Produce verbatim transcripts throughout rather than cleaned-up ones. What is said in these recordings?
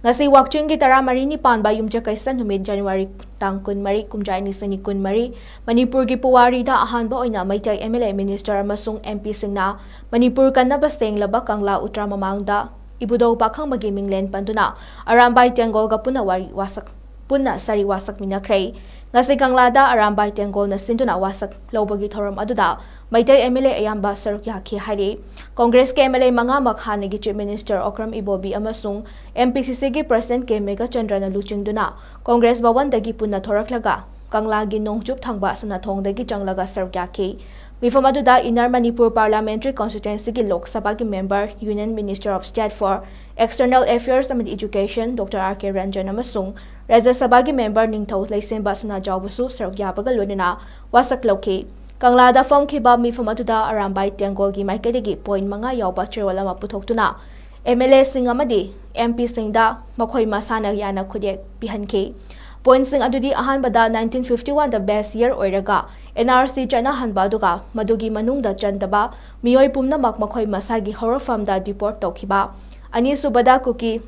ꯉꯁꯤ ꯋꯥꯛꯆꯤꯡꯒꯤ ꯇꯔꯥꯃꯔꯤꯅꯤ ꯄꯥꯟꯕ ꯌꯨꯝꯖꯀꯩꯁ ꯅꯨꯃꯤꯠ, ꯖꯅꯋꯥꯔꯤ ꯇꯥꯡ ꯀꯨꯟꯃꯔꯤ, ꯀꯨꯝꯖꯥ ꯑꯅꯤ ꯁꯤꯅꯤ ꯀꯨꯟꯃꯔꯤ, ꯃꯅꯤꯄꯨꯔꯒꯤ ꯄꯨꯋꯥꯔꯤꯗ ꯑꯍꯥꯟꯕ ꯑꯣꯏꯅ Meitei M L A, minister ꯑꯃꯁꯨꯡ M Pꯁꯤꯡꯅ ꯃꯅꯤꯄꯨꯔ ꯀꯟꯅꯕ ꯁꯦꯡꯂꯕ ꯀꯪꯂꯥ ꯎꯇ꯭ꯔꯥ ꯃꯃꯥꯡꯗ ꯏꯕꯨꯙꯧ ꯄꯥꯈꯪꯕꯒꯤ ꯃꯤꯡꯂꯦꯟ ꯄꯟꯗꯨꯅ ꯑꯔꯥꯝꯕꯥꯏ ꯇꯦꯡꯒꯣꯜꯒ ꯄꯨꯟꯅ ꯋꯥꯔꯤ ꯋꯥꯁꯛ, ꯄꯨꯟꯅ ꯁꯥꯔꯤ ꯋꯥꯁꯛꯃꯤꯟꯅꯈ꯭ꯔꯦ꯫ ꯉꯁꯤ ꯀꯪꯂꯥꯗ ꯑꯔꯥꯝꯕꯥꯏ ꯇꯦꯡꯒꯣꯜꯅ ꯁꯤꯟꯗꯨꯅ ꯋꯥꯁꯛ ꯂꯧꯕꯒꯤ ꯊꯧꯔꯝ ꯑꯗꯨꯗ ꯃꯩꯇꯩ M L A ꯑꯌꯥꯝꯕ ꯁꯔꯨꯛ ꯌꯥꯈꯤ ꯍꯥꯏꯔꯤ꯫ ꯀꯣꯡꯒ꯭ꯔꯦꯁꯀꯤ M L A ꯃꯉꯥꯃꯛ ꯍꯥꯟꯅꯒꯤ Chief Minister ꯑꯣꯀ꯭ꯔꯝ ꯏꯕꯣꯕꯤ ꯑꯃꯁꯨꯡ M P C Cꯒꯤ President K ꯃꯦꯘꯆꯟꯗ꯭ꯔꯅ ꯂꯨꯆꯤꯡꯗꯨꯅ ꯀꯣꯡꯒ꯭ꯔꯦꯁ ꯚꯋꯟꯗꯒꯤ ꯄꯨꯟꯅ ꯊꯣꯔꯛꯂꯒ ꯀꯪꯂꯥꯒꯤ ꯅꯣꯡꯆꯨꯞ ꯊꯪꯕ ꯁꯅꯥꯊꯣꯡꯗꯒꯤ ꯆꯪꯂꯒ ꯁꯔꯨꯛ ꯌꯥꯈꯤ꯫ ꯃꯤꯐꯝ ꯑꯗꯨꯗ Inner Manipur Parliamentary Constituencyꯒꯤ ꯂꯣꯛ ꯁꯚꯥꯒꯤ member, Union Minister of State for External Affairs ꯑꯃꯗꯤ Education, Doctor R K Ranjan ꯑꯃꯁꯨꯡ ꯔꯥꯖ꯭ꯌ ꯁꯚꯥꯒꯤ member ꯅꯤꯡꯊꯧ ꯂꯩꯁꯦꯝꯕ ꯁꯅꯥꯖꯥꯎꯕꯁꯨ ꯁꯔꯨꯛ ꯌꯥꯕꯒ ꯂꯣꯏꯅꯅ ꯋꯥꯁꯛ ꯂꯧꯈꯤ꯫ ꯀꯪꯂꯥꯗ ꯐꯝꯈꯤꯕ ꯃꯤꯐꯝ ꯑꯗꯨꯗ ꯑꯔꯥꯝꯕꯥꯏ ꯇꯦꯡꯒꯣꯜꯒꯤ ꯃꯥꯏꯀꯩꯗꯒꯤ point ꯃꯉꯥ ꯌꯥꯎꯕ ꯆꯦꯔꯣꯜ ꯑꯃ ꯄꯨꯊꯣꯛꯇꯨꯅ M L Aꯁꯤꯡ ꯑꯃꯗꯤ M Pꯁꯤꯡꯗ ꯃꯈꯣꯏ ꯃꯁꯥꯅ ꯌꯥꯅ ꯈꯨꯠꯌꯦꯛ ꯄꯤꯍꯟꯈꯤ꯫ Pointꯁꯤꯡ ꯑꯗꯨꯗꯤ ꯑꯍꯥꯟꯕꯗ nineteen fifty oneꯗ best year ꯑꯣꯏꯔꯒ N R C ꯆꯠꯅꯍꯟꯕ, ꯑꯗꯨꯒ ꯃꯗꯨꯒꯤ ꯃꯅꯨꯡꯗ ꯆꯟꯗꯕ ꯃꯤꯑꯣꯏ ꯄꯨꯝꯅꯃꯛ ꯃꯈꯣꯏ ꯃꯁꯥꯒꯤ ꯍꯧꯔꯛꯐꯝꯗ deport ꯇꯧꯈꯤꯕ, ꯑꯅꯤꯁꯨꯕꯗ ꯀꯨꯀꯤ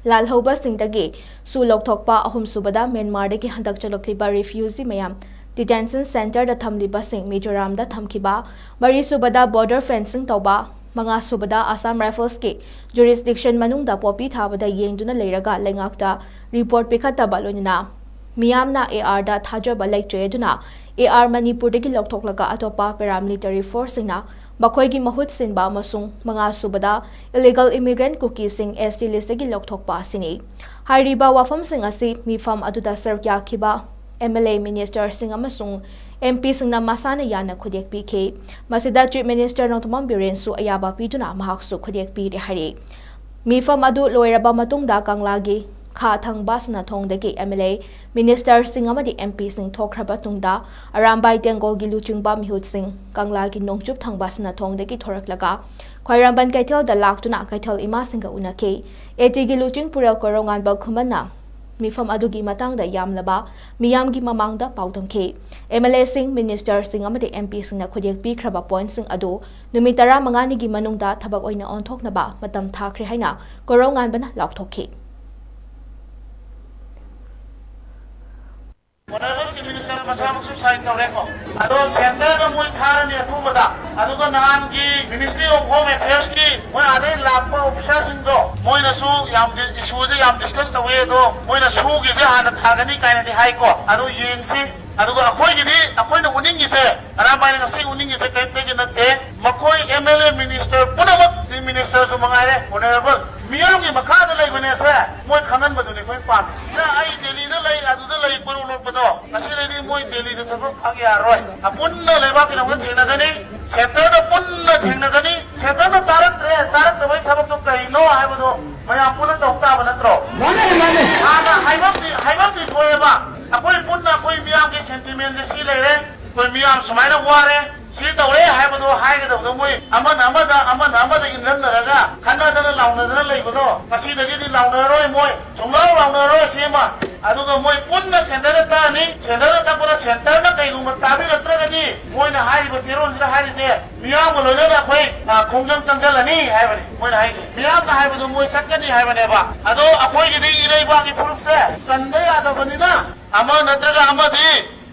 ꯂꯥꯜꯍꯧꯕꯁꯤꯡꯗꯒꯤ ꯁꯨ ꯂꯧꯊꯣꯛꯄ, ꯑꯍꯨꯝꯁꯨꯕꯗ ꯃ꯭ꯌꯥꯟꯃꯥꯔꯗꯒꯤ ꯍꯟꯗꯛ ꯆꯠꯂꯛꯂꯤꯕ refugee ꯃꯌꯥꯝ detention centreꯗ ꯊꯝꯂꯤꯕꯁꯤꯡ ꯃꯤꯖꯣꯔꯥꯝꯗ ꯊꯝꯈꯤꯕ, ꯃꯔꯤꯁꯨꯕꯗ border fencing ꯇꯧꯕ, ꯃꯉꯥꯁꯨꯕꯗ Assam Riflesꯀꯤ jurisdiction ꯃꯅꯨꯡꯗ ꯄꯣꯄꯤ ꯊꯥꯕꯗ ꯌꯦꯡꯗꯨꯅ ꯂꯩꯔꯒ ꯂꯩꯉꯥꯛꯇ report ꯄꯤꯈꯠꯇꯕ, ꯂꯣꯏꯅꯅ ꯃꯤꯌꯥꯝꯅ A Rꯗ ꯊꯥꯖꯕ ꯂꯩꯇ꯭ꯔꯦ ꯑꯗꯨꯅ A R ꯃꯅꯤꯄꯨꯔꯗꯒꯤ ꯂꯧꯊꯣꯛꯂꯒ ꯑꯇꯣꯞꯄ paramilitary forceꯁꯤꯡꯅ ꯃꯈꯣꯏꯒꯤ ꯃꯍꯨꯠ ꯁꯤꯟꯕ ꯑꯃꯁꯨꯡ ꯃꯉꯥꯁꯨꯕꯗ illegal immigrant ꯀꯨꯀꯤꯁꯤꯡ S T listꯇꯒꯤ ꯂꯧꯊꯣꯛꯄ ꯑꯁꯤꯅꯤ꯫ ꯍꯥꯏꯔꯤꯕ ꯋꯥꯐꯝꯁꯤꯡ ꯑꯁꯤ ꯃꯤꯐꯝ ꯑꯗꯨꯗ ꯁꯔꯨꯛ ꯌꯥꯈꯤꯕ M L A, ministerꯁꯤꯡ ꯑꯃꯁꯨꯡ M Pꯁꯤꯡꯅ ꯃꯁꯥꯅ ꯌꯥꯅ ꯈꯨꯠꯌꯦꯛ ꯄꯤꯈꯤ꯫ ꯃꯁꯤꯗ Chief Minister ꯅꯣꯡꯊꯣꯝꯕꯝ ꯕꯤꯔꯦꯟꯁꯨ ꯑꯌꯥꯕ ꯄꯤꯗꯨꯅ ꯃꯍꯥꯛꯁꯨ ꯈꯨꯠꯌꯦꯛ ꯄꯤꯔꯦ ꯍꯥꯏꯔꯤ꯫ ꯃꯤꯐꯝ ꯑꯗꯨ ꯂꯣꯏꯔꯕ ꯃꯇꯨꯡꯗ ꯀꯪꯂꯥꯒꯤ ꯈꯥ ꯊꯪꯕ ꯁꯅꯥꯊꯣꯡꯗꯒꯤ M L A, ministerꯁꯤꯡ ꯑꯃꯗꯤ M Pꯁꯤꯡ ꯊꯣꯛꯈ꯭ꯔꯕ ꯇꯨꯡꯗ ꯑꯔꯥꯝꯕꯥꯏ ꯇꯦꯡꯒꯣꯜꯒꯤ ꯂꯨꯆꯤꯡꯕ ꯃꯤꯍꯨꯠꯁꯤꯡ ꯀꯪꯂꯥꯒꯤ ꯅꯣꯡꯆꯨꯞ ꯊꯪꯕ ꯁꯅꯥꯊꯣꯡꯗꯒꯤ ꯊꯣꯔꯛꯂꯒ ꯈ꯭ꯋꯥꯏꯔꯝꯕꯟ ꯀꯩꯊꯦꯜꯗ ꯂꯥꯛꯇꯨꯅ ꯀꯩꯊꯦꯜ ꯏꯃꯥꯁꯤꯡꯒ ꯎꯅꯈꯤ꯫ ATꯒꯤ ꯂꯨꯆꯤꯡ ꯄꯨꯔꯦꯜ ꯀꯣꯔꯧꯉꯥꯟꯕ ꯈꯨꯃꯟꯅ ꯃꯤꯐꯝ ꯑꯗꯨꯒꯤ ꯃꯇꯥꯡꯗ ꯌꯥꯝꯂꯕ ꯃꯤꯌꯥꯝꯒꯤ ꯃꯃꯥꯡꯗ ꯄꯥꯎꯗꯝꯈꯤ꯫ ꯑꯦꯝ ꯑꯦꯜ ꯑꯦꯁꯤꯡ, ꯃꯤꯅꯤꯁꯇꯔꯁꯤꯡ ꯑꯃꯗꯤ ꯑꯦꯝ ꯄꯤꯁꯤꯡꯅ ꯈꯨꯗꯦꯛ ꯄꯤꯈ꯭ꯔꯕ ꯄꯣꯏꯟꯠꯁꯤꯡ ꯑꯗꯨ ꯅꯨꯃꯤꯠ ꯇꯔꯥꯃꯉꯥꯅꯤꯒꯤ ꯃꯅꯨꯡꯗ ꯊꯕꯛ ꯑꯣꯏꯅ ꯑꯣꯟꯊꯣꯛꯅꯕ ꯃꯇꯝ ꯊꯥꯈ꯭ꯔꯦ ꯍꯥꯏꯅ ꯀꯣꯔꯧꯉꯥꯟꯕꯅ ꯂꯥꯎꯊꯣꯛꯈꯤ꯫ Honorable Chief Minister ꯃꯁꯥꯃꯛꯁꯨ sign ꯇꯧꯔꯦꯀꯣ꯫ ꯑꯗꯣ centreꯗ ꯃꯣꯏ ꯊꯥꯔꯅꯤ ꯑꯊꯨꯕꯗ꯫ ꯑꯗꯨꯒ ꯅꯍꯥꯟꯒꯤ Ministry of Home Affairsꯀꯤ ꯃꯣꯏ ꯑꯥꯗꯩ ꯂꯥꯛꯄ officerꯁꯤꯡꯗꯣ ꯃꯣꯏꯅꯁꯨ ꯌꯥꯝ ꯗꯤ-, issueꯁꯦ ꯌꯥꯝ discuss ꯇꯧꯋꯤ꯫ ꯑꯗꯣ ꯃꯣꯏꯅ ꯁꯨꯒꯤꯁꯦ ꯍꯥꯟꯅ ꯊꯥꯒꯅꯤ ꯀꯥꯏꯅꯗꯤ ꯍꯥꯏꯀꯣ꯫ ꯑꯗꯨ ꯌꯦꯡꯁꯤ꯫ ꯑꯗꯨꯒ ꯑꯩꯈꯣꯏꯒꯤꯗꯤ, ꯑꯩꯈꯣꯏꯅ ꯎꯅꯤꯡꯉꯤꯁꯦ, ꯑꯔꯥꯝꯕꯥꯏꯅ ꯉꯁꯤ ꯎꯅꯤꯡꯉꯤꯁꯦ ꯀꯔꯤꯝꯇꯒꯤ ꯅꯠꯇꯦ꯫ ꯃꯈꯣꯏ M L A minister ꯄꯨꯝꯅꯃꯛ, Chief Ministerꯁꯨ ꯃꯉꯥꯏꯔꯦ, honorable, ꯃꯤꯌꯥꯝꯒꯤ ꯃꯈꯥꯗ ꯂꯩꯕꯅꯦꯁꯦ ꯃꯣꯏ ꯈꯪꯍꯟꯕꯗꯨꯅꯤ ꯑꯩꯈꯣꯏ ꯄꯥꯝꯃꯤ꯫ ꯁꯤꯗ ꯑꯩ ꯗꯦꯜꯂꯤꯗ ꯂꯩ, ꯑꯗꯨꯗ ꯂꯩ ꯄꯔꯣ ꯂꯣꯠꯄꯗꯣ ꯉꯁꯤꯗꯩꯗꯤ ꯃꯣꯏ ꯗꯦꯜꯂꯤꯗ ꯊꯕꯛ ꯐꯪ ꯌꯥꯔꯔꯣꯏ꯫ ꯑꯄꯨꯟꯅ ꯂꯩꯕꯥꯛꯀꯤꯗꯃꯛꯇ ꯊꯦꯡꯅꯒꯅꯤ, centreꯗ ꯄꯨꯟꯅ ꯊꯦꯡꯅꯒꯅꯤ꯫ Centreꯅ ꯇꯥꯔꯛꯇ꯭ꯔꯦ, ꯇꯥꯔꯛꯇꯕꯩ ꯊꯕꯛꯇꯣ ꯀꯔꯤꯅꯣ ꯍꯥꯏꯕꯗꯣ ꯃꯌꯥꯝ ꯄꯨꯟꯅ ꯇꯧ ꯇꯥꯕ ꯅꯠꯇ꯭ꯔꯣ? ꯃꯥꯅꯦ, ꯃꯥꯅꯦ꯫ ꯍꯥꯟꯅ ꯍꯥꯏꯐꯝꯗꯤ, ꯍꯥꯏꯐꯝꯗꯤ ꯊꯣꯛꯑꯦꯕ꯫ ꯑꯩꯈꯣꯏ ꯄꯨꯟꯅ ꯑꯩꯈꯣꯏ ꯃꯤꯌꯥꯝꯒꯤ sentimentꯁꯦ ꯁꯤ ꯂꯩꯔꯦ, ꯑꯩꯈꯣꯏ ꯃꯤꯌꯥꯝ ꯁꯨꯃꯥꯏꯅ ꯋꯥꯔꯦ, ꯁꯤ ꯇꯧꯔꯦ ꯍꯥꯏꯕꯗꯣ ꯍꯥꯏꯒꯗꯕꯗꯣ ꯃꯣꯏ ꯑꯃꯅ ꯑꯃꯗ, ꯑꯃꯅ ꯑꯃꯗ ꯏꯟꯁꯤꯟꯅꯔꯒ ꯈꯠꯅꯗꯅ ꯂꯥꯎꯅꯗꯅ ꯂꯩꯕꯗꯣ ꯉꯁꯤꯗꯒꯤꯗꯤ ꯂꯥꯎꯅꯔꯔꯣꯏ ꯃꯣꯏ, ꯁꯨꯡꯂꯥꯎ ꯂꯥꯎꯅꯔꯔꯣꯏ ꯁꯤꯃ꯫ ꯑꯗꯨꯒ ꯃꯣꯏ ꯄꯨꯟꯅ centreꯗ ꯇꯛꯑꯅꯤ꯫ Centreꯗ ꯇꯛꯄꯗ centreꯅ ꯀꯩꯒꯨꯝꯕ ꯇꯥꯕꯤꯔꯛꯇ꯭ꯔꯒꯗꯤ ꯃꯣꯏꯅ ꯍꯥꯏꯔꯤꯕ ꯆꯦꯔꯣꯜꯁꯤꯗ ꯍꯥꯏꯔꯤꯁꯦ ꯃꯤꯌꯥꯝꯒ ꯂꯣꯏꯅꯅ ꯑꯩꯈꯣꯏ, ꯑ, ꯈꯣꯡꯖꯪ ꯆꯪꯁꯤꯜꯂꯅꯤ ꯍꯥꯏꯕꯅꯤ ꯃꯣꯏꯅ ꯍꯥꯏꯁꯦ꯫ ꯃꯤꯌꯥꯝꯅ ꯍꯥꯏꯕꯗꯣ ꯃꯣꯏ ꯆꯠꯀꯅꯤ ꯍꯥꯏꯕꯅꯦꯕ꯫ ꯑꯗꯣ ꯑꯩꯈꯣꯏꯒꯤꯗꯤ ꯏꯔꯩꯕꯥꯛꯀꯤ ꯐꯨꯔꯨꯞꯁꯦ ꯀꯟꯗ ꯌꯥꯗꯕꯅꯤꯅ ꯑꯃ ꯅꯠꯇ꯭ꯔꯒ ꯑꯃꯗꯤ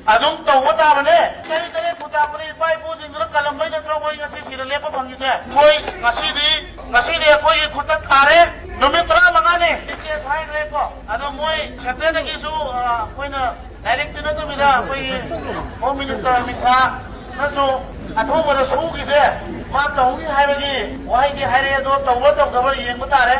ꯑꯗꯨꯝ ꯇꯧꯕ ꯇꯥꯕꯅꯦ꯫ ꯆꯍꯤ ꯇꯔꯦꯠ ꯄꯨ ꯇꯥꯛꯄꯗ ꯏꯄꯥ ꯏꯄꯨꯁꯤꯡꯗꯨꯅ ꯀꯜꯂꯝꯕꯩ ꯅꯠꯇ꯭ꯔꯣ ꯑꯩꯈꯣꯏ ꯉꯁꯤ ꯁꯤꯗ ꯂꯦꯞꯄ ꯐꯪꯉꯤꯁꯦ? ꯑꯩꯈꯣꯏ ꯉꯁꯤꯗꯤ, ꯉꯁꯤꯗꯤ ꯑꯩꯈꯣꯏꯒꯤ ꯈꯨꯠꯇ ꯊꯥꯔꯦ꯫ ꯅꯨꯃꯤꯠ ꯇꯔꯥꯃꯉꯥꯅꯤ꯫ ꯗꯤꯇꯦꯜꯁ ꯍꯥꯏꯈ꯭ꯔꯦꯀꯣ꯫ ꯑꯗꯣ ꯃꯣꯏ centreꯗꯒꯤꯁꯨ, ꯑ, ꯑꯩꯈꯣꯏꯅ directꯇꯤ ꯅꯠꯇꯕꯤꯗ ꯑꯩꯈꯣꯏꯒꯤ Home Minister ꯑꯃꯤꯠ ꯁꯥꯍꯅꯁꯨ ꯑꯊꯨꯕꯗ ꯁꯨꯒꯤꯁꯦ ꯃꯥ ꯇꯧꯅꯤ ꯍꯥꯏꯕꯒꯤ ꯋꯥꯍꯩꯗꯤ ꯍꯥꯏꯔꯛꯑꯦ꯫ ꯑꯗꯣ ꯇꯧꯕ꯭ꯔꯥ ꯇꯧꯗꯕ꯭ꯔꯥ ꯌꯦꯡꯕ ꯇꯥꯔꯦ꯫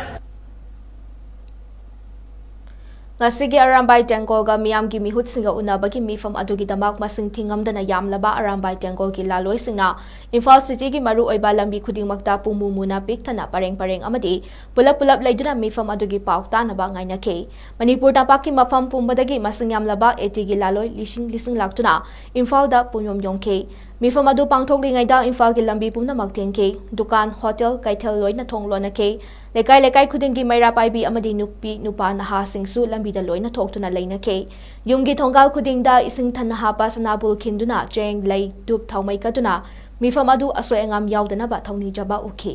ꯉꯁꯤꯒꯤ ꯑꯔꯥꯝꯕꯥꯏ ꯇꯦꯡꯒꯣꯜꯒ ꯃꯤꯌꯥꯝꯒꯤ ꯃꯤꯍꯨꯠꯁꯤꯡꯒ ꯎꯅꯕꯒꯤ ꯃꯤꯐꯝ ꯑꯗꯨꯒꯤꯗꯃꯛ ꯃꯁꯤꯡ ꯊꯤꯉꯝꯗꯅ ꯌꯥꯝꯂꯕ ꯑꯔꯥꯝꯕꯥꯏ ꯇꯦꯡꯒꯣꯜꯒꯤ ꯂꯥꯂꯣꯏꯁꯤꯡꯅ ꯏꯝꯐꯥꯜ cityꯒꯤ ꯃꯔꯨꯑꯣꯏꯕ ꯂꯝꯕꯤ ꯈꯨꯗꯤꯡꯃꯛꯇ ꯄꯨꯝꯃꯨ ꯃꯨꯅ ꯄꯤꯛ ꯊꯟꯅ ꯄꯔꯦꯡ ꯄꯔꯦꯡ ꯑꯃꯗꯤ ꯄꯨꯂꯞ ꯄꯨꯂꯞ ꯂꯩꯗꯨꯅ ꯃꯤꯐꯝ ꯑꯗꯨꯒꯤ ꯄꯥꯎ ꯇꯥꯅꯕ ꯉꯥꯏꯅꯈꯤ꯫ ꯃꯅꯤꯄꯨꯔ ꯇꯝꯄꯥꯛꯀꯤ ꯃꯐꯝ ꯄꯨꯝꯕꯗꯒꯤ ꯃꯁꯤꯡ ꯌꯥꯝꯂꯕ ATꯒꯤ ꯂꯥꯂꯣꯏ ꯂꯤꯁꯤꯡ ꯂꯤꯁꯤꯡ ꯂꯥꯛꯇꯨꯅ ꯏꯝꯐꯥꯜꯗ ꯄꯨꯡꯌꯣꯝ ꯌꯣꯝꯈꯤ꯫ ꯃꯤꯐꯝ ꯑꯗꯨ ꯄꯥꯡꯊꯣꯛꯂꯤꯉꯩꯗ ꯏꯝꯐꯥꯜꯒꯤ ꯂꯝꯕꯤ ꯄꯨꯝꯅꯃꯛ ꯊꯤꯡꯈꯤ꯫ ꯗꯨꯀꯥꯟ, ꯍꯣꯇꯦꯜ, ꯀꯩꯊꯦꯜ ꯂꯣꯏꯅ ꯊꯣꯡ ꯂꯣꯟꯅꯈꯤ꯫ ꯂꯩꯀꯥꯏ ꯂꯩꯀꯥꯏ ꯈꯨꯗꯤꯡꯒꯤ ꯃꯩꯔꯥ ꯄꯥꯏꯕꯤ ꯑꯃꯗꯤ ꯅꯨꯄꯤ ꯅꯨꯄꯥ ꯅꯍꯥꯁꯤꯡꯁꯨ ꯂꯝꯕꯤꯗ ꯂꯣꯏꯅ ꯊꯣꯛꯇꯨꯅ ꯂꯩꯅꯈꯤ꯫ ꯌꯨꯝꯒꯤ ꯊꯣꯡꯒꯥꯜ ꯈꯨꯗꯤꯡꯗ ꯏꯁꯤꯡ ꯊꯟꯅ ꯍꯥꯞꯄ ꯁꯅꯥꯕꯨꯜ ꯈꯤꯟꯗꯨꯅ ꯆꯦꯡ, ꯂꯩ, ꯙꯨꯞ, ꯊꯥꯎꯃꯩ ꯀꯠꯇꯨꯅ ꯃꯤꯐꯝ ꯑꯗꯨ ꯑꯁꯣꯏ ꯑꯉꯥꯝ ꯌꯥꯎꯗꯅꯕ ꯊꯧꯅꯤꯖꯕ ꯎꯠꯈꯤ꯫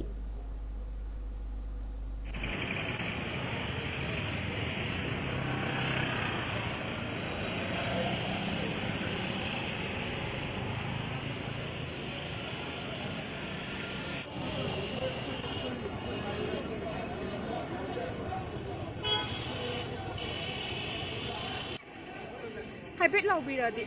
ꯍꯥꯏꯐꯦꯠ ꯂꯥꯎꯕꯤꯔꯗꯤ꯫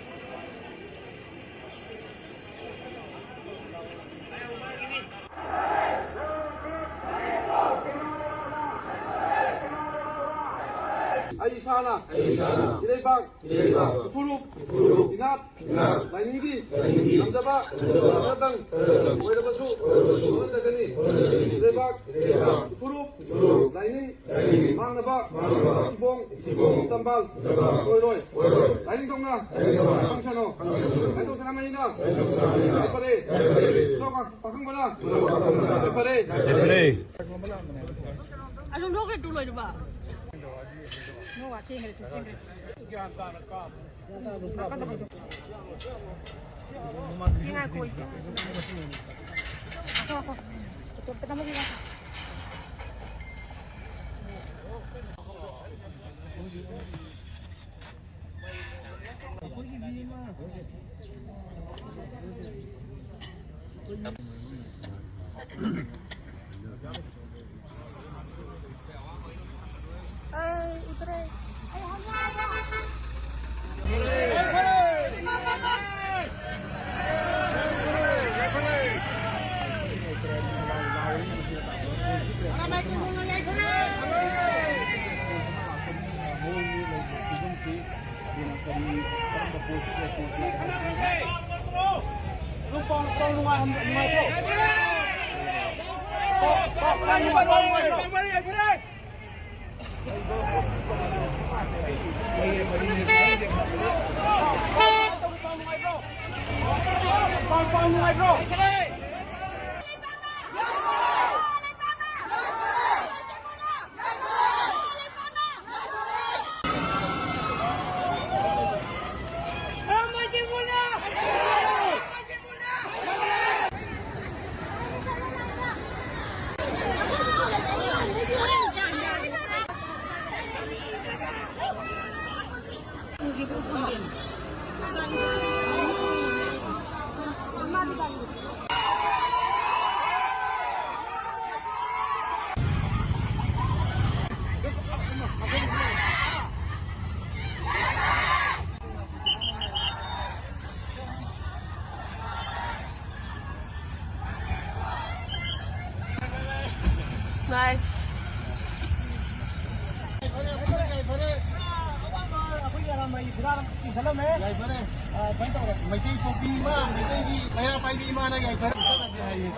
ꯑꯩ ꯏꯁꯥꯅ ꯑꯩ ꯏꯁꯥꯅ ꯏꯔꯩꯕꯥꯛ ꯏꯔꯩꯕꯥꯛ ꯏꯐꯨꯔꯨꯞ ꯏꯐꯨꯔꯨꯞ ꯏꯅꯥꯠ ꯏꯅꯥꯠ ꯂꯥꯏꯅꯤꯡꯒꯤ ꯂꯥꯏꯅꯤꯡꯒꯤ ꯉꯝꯖꯕ ꯉꯝꯖꯕ ꯈꯔꯗꯪ ꯈꯔꯗꯪ ꯑꯣꯏꯔꯕꯁꯨ ꯑꯣꯏꯔꯕꯁꯨ ꯍꯣꯠꯅꯖꯒꯅꯤ꯫ ꯍꯣꯠꯅꯖꯒꯅꯤ꯫ ꯏꯔꯩꯕꯥꯛ ꯏꯔꯩꯕꯥꯛ ꯏꯐꯨꯔꯨꯞ ꯏꯐꯨꯔꯨꯞ ꯂꯥꯏꯅꯤꯡ ꯂꯥꯏꯅꯤꯡ ꯃꯥꯡꯅꯕ ꯃꯥꯡꯅꯕ ꯊꯤꯕꯣꯡ ꯊꯤꯕꯣꯡ ꯇꯝꯕꯥꯜ ꯇꯝꯕꯥꯜ ꯑꯣꯏꯔꯣꯏ꯫ ꯑꯣꯏꯔꯣꯏ꯫ ꯂꯥꯏꯅꯤꯡꯊꯧꯅ ꯂꯥꯏꯅꯤꯡꯊꯧꯅ ꯐꯪꯁꯅꯨ꯫ ꯂꯥꯏꯅꯤꯡꯊꯧ ꯁꯅꯥꯃꯍꯤꯅ ꯂꯥꯏꯅꯤꯡꯊꯧ ꯁꯅꯥꯃꯍꯤꯅ ꯌꯥꯏꯐꯔꯦ꯫ ꯌꯥꯏꯐꯔꯦ꯫ ꯏꯇꯥꯎ ꯄꯥꯈꯪꯕꯅ ꯌꯥꯏꯐꯔꯦ꯫ ꯌꯥꯏꯐꯔꯦ꯫ ꯑꯗꯨꯝ ꯂꯧꯈ꯭ꯔꯦ ꯇꯨ ꯂꯣꯏꯔꯕ? ꯅꯣ, ꯋꯥ ꯆꯦꯟꯈ꯭ꯔꯦ, ꯇꯨ ꯆꯦꯟꯈ꯭ꯔꯦ꯫ ꯁꯤ ꯉꯥꯏꯈꯣ, ꯏꯆꯦ꯫ ꯉꯥꯏꯈꯣ, ꯉꯥꯏꯈꯣ꯫ ꯇꯣꯞꯇ ꯅꯝꯃꯒꯦ, ꯉꯥꯏꯈꯣ꯫ ꯌꯥꯏꯐꯔꯦ, ꯑꯩꯈꯣꯏꯒꯤ ꯑꯔꯥꯝꯕꯥꯏꯒꯤ ꯐꯤꯔꯥꯜ ꯑꯃ ꯆꯤꯡꯈꯠꯂꯝꯃꯦ꯫ ꯌꯥꯏꯐꯔꯦ꯫ ꯑ, ꯀꯃꯥꯏꯅ ꯇꯧꯔꯦ? ꯃꯩꯇꯩ ꯄꯣꯛꯄꯤ ꯏꯃꯥ, ꯃꯩꯇꯩꯒꯤ ꯃꯩꯔꯥ ꯄꯥꯏꯕꯤ ꯏꯃꯥꯅ ꯌꯥꯏꯐꯔꯦ ꯆꯠꯂꯁꯦ ꯍꯥꯏꯌꯦ꯫